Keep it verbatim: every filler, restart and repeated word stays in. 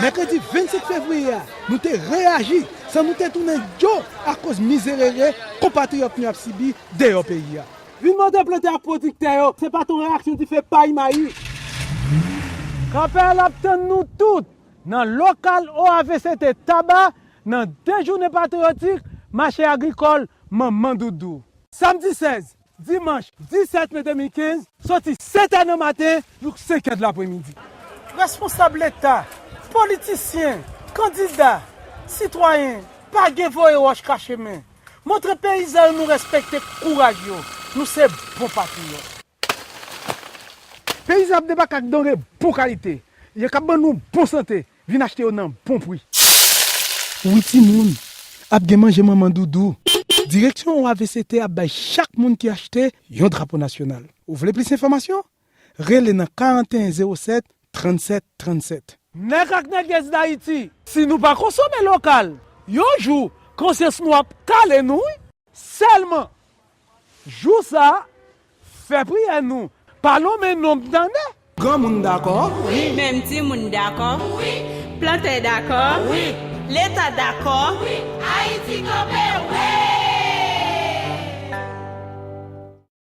Mèkredi vennsenk fevriye a, nou te reyaji san nou te tounen dyo akoz mizerere konpatriyòt nou ap sibi deyò peyi a. Vin mande plantè ak pwodiktè yo, se pa t yon reyaksyon dife pay mayi. Kanpè a ap tann nou tout nan lokal O A V C T Taba nan de jounen patriyotik mache agrikòl Manman Doudou. Samdi sèz, dimanch disèt me de mil kenz, soti sèt è nan maten jouk senk è de lapremidi. Responsab Leta, politisyen, kandida, sitwayen, pa gen voye wòch kache men. Montre peyizan yo nou respekte kouraj yo. Nou se bon patriyòt. Peyizan ap debake ak danre bon kalite. Yo k ap ban nou bon sante. Vin achte yo nan bon pri. Wi timoun, ap gen manje Manman Doudou. Direksyon O A V C T ap bay chak moun ki achte yon drapo nasyonal. Ou vle plis enfòmasyon? Rele nan karanteyen zewo sèt, trannsèt trannsèt. Nèg ak nègès Dayiti, si nou pa konsome lokal, yon jou, konsyans nou ap kale nou, wi. Sèlman, jou sa a, fè priyè nou, pa lonmen non m, tande. Granmoun dakò? Wi. Menm timoun dakò? Wi. Plantè dakò? Wi. Leta dakò? Wi. Ayiti kanpe, wi!